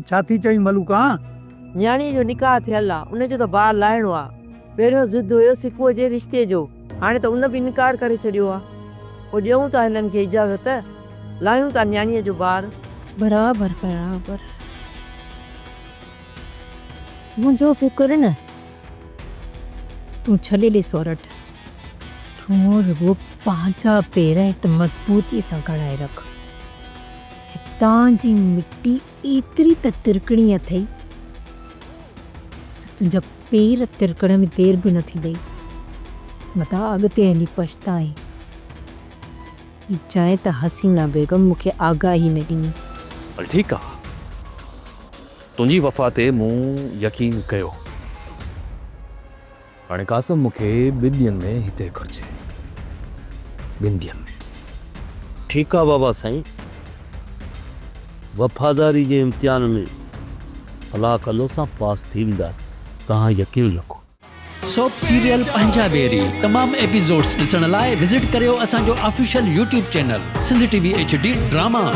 پوء ڇا ٿي چوين ملوڪان؟ نياڻيء جو نڪاح ٿيل آ، ان جو ته بار لاهڻو آ. پهريون ضد هيو سڪوء جي رشتي جو، هاڻي ته ان به انڪار ڪري ڇڏيو آ. پوء ڏيون ٿا هنن کي اجازت، لاهيون ٿا نياڻيء جو بار. برابر برابر. منهنجو فڪر نه تون ڇڏي ڏي سورٺ. تون رڳو پنهنجا پير هت مضبوطيء سان کڻائي رک. هتان جي مٽي ايتري ته ترڪڻي اٿئي جو تنهنجا پير ترڪڻ ۾ دير به نه ٿيندئي. متان اڳتي هلي پڇتائين. هي چئين ته حسينه بيگم مون کي آگاهي نه ڏني. هل ٺيڪ آ. تنهنجي وفا تي مون يقين ڪيو. هاڻي قاسم مون کي ٻن ڏينهن ۾ هتي گهرجي. ٻن ڏينهن ۾. ٺيڪ آ بابا سائين. وفاداري جي امتحان ۾ الله ڪندو اسان پاس ٿي وينداسين. توهان يقين رکو. سوپ سيريل پنهنجا ويري تمام ايپيسوڊس ڏسڻ لاء وزٽ ڪريو اسان جو official YouTube channel Sindh T V H D drama.